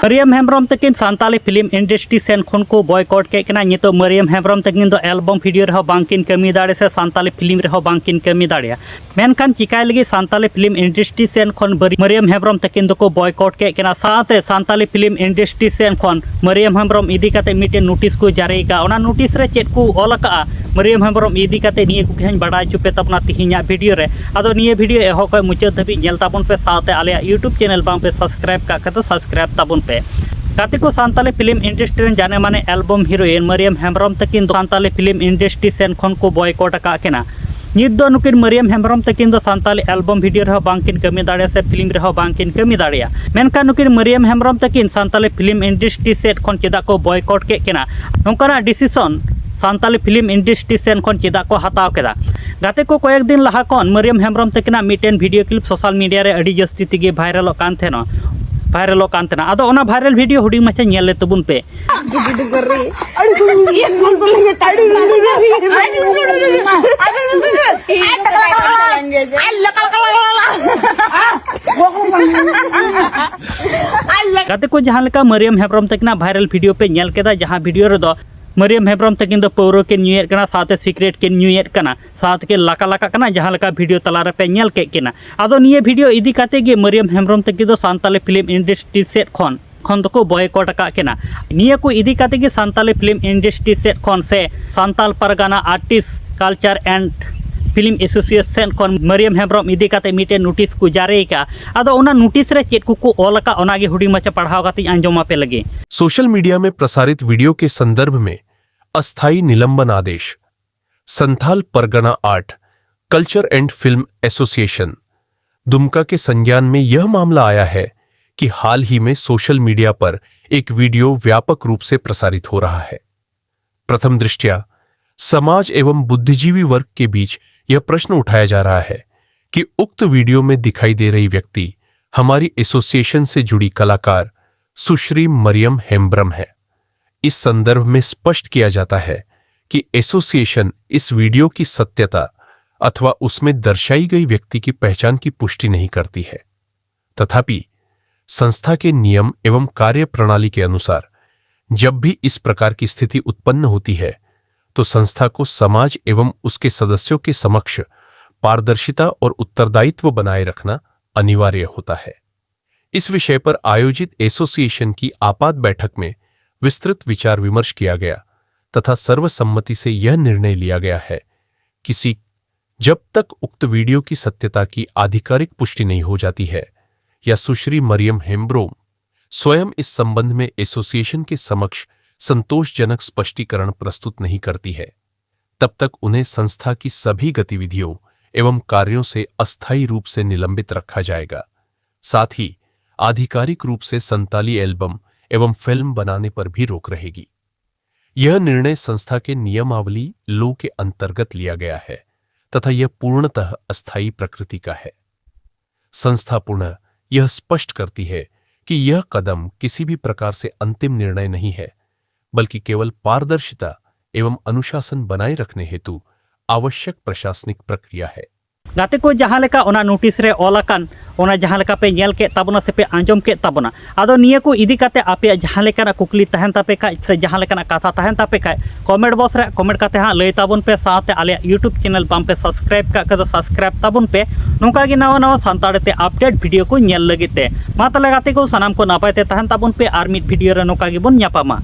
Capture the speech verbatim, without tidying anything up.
ᱢᱟᱹᱨᱤᱭᱟᱹᱢ ᱦᱮᱢᱵᱨᱚᱢ ᱛᱟᱹᱠᱤᱱ Santali film industry ᱥᱮᱱ ᱠᱷᱚᱱ ᱠᱚ ᱵᱚᱭᱠᱚᱴ ᱠᱮᱫ ᱠᱤᱱᱟ᱾ ᱱᱤᱛᱚᱜ ᱢᱟᱹᱨᱤᱭᱟᱹᱢ ᱦᱮᱢᱵᱨᱚᱢ ᱛᱟᱹᱠᱤᱱ ᱫᱚ ᱮᱞᱵᱚᱢ ᱵᱷᱤᱰᱤᱭᱳ ᱨᱮᱦᱚᱸ ᱵᱟᱝᱠᱤᱱ ᱠᱟᱹᱢᱤ ᱫᱟᱲᱮᱭᱟᱜᱼᱟ ᱥᱮ ᱥᱟᱱᱛᱟᱞᱤ ᱯᱷᱤᱞᱢ ᱨᱮᱦᱚᱸ ᱵᱟᱝᱠᱤᱱ ᱠᱟᱹᱢᱤ ᱫᱟᱲᱮᱭᱟᱜᱼᱟ᱾ ᱢᱮᱱᱠᱷᱟᱱ ᱪᱤᱠᱟᱹᱭ ᱞᱟᱹᱜᱤᱫ ᱥᱟᱱᱛᱟᱞᱤ ᱯᱷᱤᱞᱢ ᱤᱱᱰᱟᱥᱴᱨᱤ ᱥᱮᱱ ᱠᱷᱚᱱ ᱵᱟᱹᱨᱤ-, ᱢᱟᱹᱨᱤᱭᱟᱹᱢ ᱦᱮᱢᱵᱨᱚᱢ ᱛᱟᱹᱠᱤᱱ ᱫᱚᱠᱚ ᱵᱚᱭᱠᱚᱴ ᱠᱮᱫ ᱠᱤᱱᱟ᱾ ᱥᱟᱶᱛᱮ ᱥᱟᱱᱛᱟᱞᱤ ᱯᱷᱤᱞᱢ ᱤᱱᱰᱟᱥᱴᱨᱤ ᱥᱮᱱ ᱠᱷᱚᱱ ᱢᱟᱹᱨᱤᱭᱟᱹᱢ ᱦᱮᱢᱵᱨᱚᱢ ᱤᱫᱤ ᱠᱟᱛᱮ ᱢᱤᱫᱴᱮᱱ ᱱᱳᱴᱤᱥ ᱠᱚ ᱡᱟᱹᱨᱤ ᱟᱠᱟᱫᱼᱟ᱾ ᱚᱱᱟ ᱱᱳᱴᱤᱥ ᱨᱮ ᱪᱮᱫ ᱠᱚ ᱚᱞ ᱟᱠᱟᱫᱼᱟ ᱢᱟᱹᱨᱤᱭᱟᱹᱢ ᱦᱮᱢᱵᱨᱚᱢ ᱤᱫᱤ ᱠᱟᱛᱮ, ᱱᱤᱭᱟᱹ ᱠᱚᱜᱮ ᱦᱟᱸᱜ ᱵᱟᱰᱟᱭ ᱦᱚᱪᱚ ᱯᱮ ᱛᱟᱵᱚᱱᱟ ᱛᱤᱦᱤᱧᱟᱜ ᱵᱷᱤᱰᱤᱭᱳ ᱨᱮ᱾ ᱟᱫᱚ ᱱᱤᱭᱟᱹ ᱵᱷᱤᱰᱤᱭᱳ ᱮᱦᱚᱵ ᱠᱷᱚᱱ ᱢᱩᱪᱟᱹᱫ ᱫᱷᱟᱹᱵᱤᱡ ᱧᱮᱞ ᱛᱟᱵᱚᱱ ᱯᱮ, ᱥᱟᱶᱛᱮ ᱟᱞᱮᱭᱟᱜ YouTube ᱪᱮᱱᱮᱞ ᱵᱟᱝ ᱯᱮ ᱥᱟᱵᱥᱠᱨᱟᱭᱤᱵ ᱠᱟᱜ ᱠᱷᱟᱡ ᱫᱚ ᱥᱟᱵᱥᱠᱨᱟᱭᱤᱵ ᱛᱟᱵᱚᱱ ᱯᱮ᱾ ᱜᱟᱛᱮ ᱠᱚ, ᱥᱟᱱᱛᱟᱞᱤ ᱯᱷᱤᱞᱢ ᱤᱱᱰᱟᱥᱴᱨᱤ ᱨᱮᱱ ᱡᱟᱱᱮ ᱢᱟᱱᱮ ᱮᱞᱵᱚᱢ ᱦᱤᱨᱳᱭᱤᱱ ᱢᱟᱹᱨᱤᱭᱟᱹᱢ ᱦᱮᱢᱵᱨᱚᱢ ᱛᱟᱹᱠᱤᱱ ᱫᱚ ᱥᱟᱱᱛᱟᱞᱤ ᱯᱷᱤᱞᱢ ᱤᱱᱰᱟᱥᱴᱨᱤ ᱥᱮᱱ ᱠᱷᱚᱱ ᱠᱚ ᱵᱚᱭᱠᱚᱴ ᱟᱠᱟᱫ ᱠᱤᱱᱟ᱾ ᱱᱤᱛ ᱫᱚ ᱱᱩᱠᱤᱱ ᱢᱟᱹᱨᱤᱭᱟᱹᱢ ᱦᱮᱢᱵᱨᱚᱢ ᱛᱟᱹᱠᱤᱱ ᱫᱚ ᱥᱟᱱᱛᱟᱞᱤ ᱮᱞᱵᱚᱢ ᱵᱷᱤᱰᱤᱭᱳ ᱨᱮᱦᱚᱸ ᱵᱟᱝᱠᱤᱱ ᱠᱟᱹᱢᱤ ᱫᱟᱲᱮᱭᱟᱜᱼᱟ ᱥᱮ ᱯᱷᱤᱞᱢ ᱨᱮᱦᱚᱸ ᱵᱟᱝᱠᱤᱱ ᱠᱟᱹᱢᱤ ᱫᱟᱲᱮᱭᱟᱜᱼᱟ᱾ ᱢᱮᱱᱠᱷᱟᱱ ᱱᱩᱠᱤᱱ ᱢᱟᱹᱨᱤᱭᱟᱹᱢ ᱦᱮᱢᱵᱨᱚᱢ ᱛᱟᱹᱠᱤᱱ ᱥᱟᱱᱛᱟᱞᱤ ᱯᱷᱤᱞᱢ ᱤᱱᱰᱟᱥᱴᱨᱤ ᱥᱮᱫ ᱠᱷᱚᱱ ᱪᱮᱫᱟᱜ ᱠᱚ ᱵᱚᱭᱠᱚᱴ ᱠᱮᱫ ᱠᱤᱱᱟ, ᱱᱚᱝᱠᱟᱱᱟᱜ ᱰᱤᱥᱤᱥᱚᱱ ᱥᱟᱱᱛᱟᱞᱤ ᱯᱷᱤᱞᱢ ᱤᱱᱰᱟᱥᱴᱨᱤ ᱥᱮᱱ ᱠᱷᱚᱱ ᱪᱮᱫᱟᱜ ᱠᱚ ᱦᱟᱛᱟᱣ ᱠᱮᱫᱟ? ᱜᱟᱛᱮ ᱠᱚ, ᱠᱚᱭᱮᱠ ᱫᱤᱱ ᱞᱟᱦᱟ ᱠᱷᱚᱱ ᱢᱟᱹᱨᱤᱭᱟᱹᱢ ᱦᱮᱢᱵᱨᱚᱢ ᱛᱟᱹᱠᱤᱱᱟᱜ ᱢᱤᱫᱴᱮᱱ ᱵᱷᱤᱰᱤᱭᱳ ᱠᱞᱤᱯ ᱥᱳᱥᱟᱞ ᱢᱤᱰᱤᱭᱟ ᱨᱮ ᱟᱹᱰᱤ ᱡᱟᱹᱥᱛᱤ ᱛᱮᱜᱮ ᱵᱷᱟᱭᱨᱟᱞᱚᱜ ᱠᱟᱱ ᱛᱟᱦᱮᱱᱟ, ᱵᱷᱟᱭᱨᱟᱞᱚᱜ ᱠᱟᱱ ᱛᱟᱦᱮᱱᱟ᱾ ᱟᱫᱚ ᱚᱱᱟ ᱵᱷᱟᱭᱨᱟᱞ ᱵᱷᱤᱰᱤᱭᱳ ᱦᱩᱰᱤᱧ ᱢᱟᱪᱷᱟ ᱧᱮᱞ ᱞᱮ ᱛᱟᱵᱚᱱ ᱯᱮ᱾ ᱜᱟᱛᱮ ᱠᱚ, ᱡᱟᱦᱟᱸ ᱞᱮᱠᱟ ᱢᱟᱹᱨᱤᱭᱟᱹᱢ ᱦᱮᱢᱵᱨᱚᱢ ᱛᱟᱹᱠᱤᱱᱟᱜ ᱵᱷᱟᱭᱨᱟᱞ ᱵᱷᱤᱰᱤᱭᱳ ᱯᱮ ᱧᱮᱞ ᱠᱮᱫᱟ, ᱡᱟᱦᱟᱸ ᱵᱷᱤᱰᱤᱭᱳ ᱨᱮᱫᱚ ᱢᱟᱹᱨᱤᱭᱟᱹᱢ ᱦᱮᱢᱵᱨᱚᱢ ᱛᱟᱹᱠᱤᱱ ᱫᱚ ᱯᱟᱹᱣᱨᱟᱹ ᱠᱤᱱ ᱧᱩᱭᱮᱫ ᱠᱟᱱᱟ, ᱥᱟᱶᱛᱮ ᱥᱤᱠᱨᱮᱴ ᱠᱤᱱ ᱧᱩᱭᱮᱫ ᱠᱟᱱᱟ, ᱥᱟᱶᱛᱮ ᱠᱤᱱ ᱞᱟᱠᱟ ᱞᱟᱠᱟᱜ ᱠᱟᱱᱟ, ᱡᱟᱦᱟᱸ ᱞᱮᱠᱟ ᱵᱷᱤᱰᱤᱭᱳ ᱛᱟᱞᱟ ᱨᱮᱯᱮ ᱧᱮᱞ ᱠᱮᱫ ᱠᱤᱱᱟ᱾ ᱟᱫᱚ ᱱᱤᱭᱟᱹ ᱵᱷᱤᱰᱤᱭᱳ ᱤᱫᱤ ᱠᱟᱛᱮ ᱜᱮ ᱢᱟᱹᱨᱤᱭᱟᱹᱢ ᱦᱮᱢᱵᱨᱚᱢ ᱛᱟᱹᱠᱤᱱ ᱫᱚ ᱥᱟᱱᱛᱟᱞᱤ ᱯᱷᱤᱞᱢ ᱤᱱᱰᱟᱥᱴᱨᱤ ᱥᱮᱫ ᱠᱷᱚᱱ ᱠᱷᱚᱱ ᱫᱚᱠᱚ ᱵᱚᱭᱠᱚᱴ ᱟᱠᱟᱫ ᱠᱤᱱᱟ᱾ ᱱᱤᱭᱟᱹ ᱠᱚ ᱤᱫᱤ ᱠᱟᱛᱮ ᱜᱮ ᱥᱟᱱᱛᱟᱞᱤ ᱯᱷᱤᱞᱢ ᱤᱱᱰᱟᱥᱴᱨᱤ ᱥᱮᱫ ᱠᱷᱚᱱ ᱥᱮ Santal Pargana artist culture and film association ᱠᱷᱚᱱ ᱢᱟᱹᱨᱤᱭᱟᱹᱢ ᱦᱮᱢᱵᱨᱚᱢ ᱤᱫᱤ ᱠᱟᱛᱮ ᱢᱤᱫᱴᱮᱱ ᱱᱳᱴᱤᱥ ᱠᱚ ᱡᱟᱹᱨᱤ ᱟᱠᱟᱫᱼᱟ᱾ ᱟᱫᱚ ᱚᱱᱟ ᱱᱳᱴᱤᱥ ᱨᱮ ᱪᱮᱫ ᱠᱚᱠᱚ ᱚᱞ ᱟᱠᱟᱫ, ᱚᱱᱟᱜᱮ ᱦᱩᱰᱤᱧ ᱢᱟᱪᱷᱟ ᱯᱟᱲᱦᱟᱣ ᱠᱟᱛᱮᱧ ᱟᱸᱡᱚᱢ ᱟᱯᱮ ᱞᱟᱹᱜᱤᱫ᱾ सोशल मीडिया में प्रसारित वीडियो के संदर्भ में अस्थायी निलंबन आदेश। Santhal Pargana art, culture and film association, Dumka के संज्ञान में यह मामला आया है कि हाल ही में सोशल मीडिया पर एक वीडियो व्यापक रूप से प्रसारित हो रहा है। प्रथम दृष्टया समाज एवं बुद्धिजीवी वर्ग के बीच यह प्रश्न उठाया जा रहा है कि उक्त वीडियो में दिखाई दे रही व्यक्ति हमारी एसोसिएशन से जुड़ी कलाकार सुश्री मरियम हेम्ब्रम है। इस संदर्भ में स्पष्ट किया जाता है कि एसोसिएशन इस वीडियो की सत्यता अथवा उसमें दर्शाई गई व्यक्ति की पहचान की पुष्टि नहीं करती है। तथापि संस्था के नियम एवं कार्य प्रणाली के अनुसार जब भी इस प्रकार की स्थिति उत्पन्न होती है, तो संस्था को समाज एवं उसके सदस्यों के समक्ष पारदर्शिता और उत्तरदायित्व बनाए रखना अनिवार्य होता है। इस विषय पर आयोजित एसोसिएशन की आपात बैठक में विस्तृत विचार विमर्श किया गया तथा सर्वसम्मति से यह निर्णय लिया गया है कि सी-, जब तक उक्त वीडियो की सत्यता की आधिकारिक पुष्टि नहीं हो जाती है या सुश्री मरियम हेम्ब्रोम स्वयं इस संबंध में एसोसिएशन के समक्ष संतोषजनक स्पष्टीकरण प्रस्तुत नहीं करती है, तब तक उन्हें संस्था की सभी गतिविधियों एवं कार्यों से अस्थायी रूप से निलंबित रखा जाएगा। साथ ही आधिकारिक रूप से संताली एल्बम एवं फिल्म बनाने पर भी रोक रहेगी। यह निर्णय संस्था के नियमावली लो के अंतर्गत लिया गया है तथा यह पूर्णतः अस्थायी प्रकृति का है। संस्था पुनः यह स्पष्ट करती है कि यह कदम किसी भी प्रकार से अंतिम निर्णय नहीं है, बल्कि केवल पारदर्शिता एवं अनुशासन बनाए रखने हेतु आवश्यक प्रशासनिक प्रक्रिया है। ᱜᱟᱛᱮ ᱠᱚ, ᱡᱟᱦᱟᱸ ᱞᱮᱠᱟ ᱚᱱᱟ ᱱᱳᱴᱤᱥ ᱨᱮ ᱚᱞ ᱟᱠᱟᱱ, ᱚᱱᱟ ᱡᱟᱦᱟᱸ ᱞᱮᱠᱟ ᱯᱮ ᱧᱮᱞ ᱠᱮᱫ ᱛᱟᱵᱚᱱᱟ ᱥᱮ ᱯᱮ ᱟᱸᱡᱚᱢ ᱠᱮᱫ ᱛᱟᱵᱚᱱᱟ, ᱟᱫᱚ ᱱᱤᱭᱟᱹ ᱠᱚ ᱤᱫᱤ ᱠᱟᱛᱮ ᱟᱯᱮᱭᱟᱜ ᱡᱟᱦᱟᱸ ᱞᱮᱠᱟᱱᱟᱜ ᱠᱩᱠᱞᱤ ᱛᱟᱦᱮᱱ ᱛᱟᱯᱮ ᱠᱷᱟᱡ ᱥᱮ ᱡᱟᱦᱟᱸ ᱞᱮᱠᱟᱱᱟᱜ ᱠᱟᱛᱷᱟ ᱛᱟᱦᱮᱱ ᱛᱟᱯᱮ ᱠᱷᱟᱡ, ᱠᱚᱢᱮᱱᱴ ᱵᱚᱠᱥ ᱨᱮ ᱠᱚᱢᱮᱱᱴ ᱠᱟᱛᱮ ᱦᱟᱸᱜ ᱞᱟᱹᱭ ᱛᱟᱵᱚᱱ ᱯᱮ᱾ ᱥᱟᱶᱛᱮ ᱟᱞᱮᱭᱟᱜ ᱭᱩᱴᱩᱵᱽ ᱪᱮᱱᱮᱞ ᱵᱟᱝ ᱯᱮ ᱥᱟᱵᱥᱠᱨᱟᱭᱤᱵᱽ ᱠᱟᱜ ᱠᱷᱟᱡ ᱫᱚ ᱥᱟᱵᱥᱠᱨᱟᱭᱤᱵᱽ ᱛᱟᱵᱚᱱ ᱯᱮ, ᱱᱚᱝᱠᱟ ᱜᱮ ᱱᱟᱣᱟ ᱱᱟᱣᱟ ᱥᱟᱱᱛᱟᱲᱤ ᱛᱮ ᱟᱯᱰᱮᱴ ᱵᱷᱤᱰᱤᱭᱳ ᱠᱚ ᱧᱮᱞ ᱞᱟᱹᱜᱤᱫ ᱛᱮ᱾ ᱢᱟ ᱛᱟᱦᱞᱮ ᱜᱟᱛᱮ ᱠᱚ, ᱥᱟᱱᱟᱢ ᱠᱚ ᱱᱟᱯᱟᱭ ᱛᱮ ᱛᱟᱦᱮᱱ ᱛᱟᱵᱚᱱ ᱯᱮ, ᱟᱨ ᱢᱤᱫ ᱵᱷᱤᱰᱤᱭᱳ ᱨᱮ ᱱᱚᱝᱠᱟ ᱜᱮᱵᱚᱱ ᱧᱟᱯᱟᱢᱟ᱾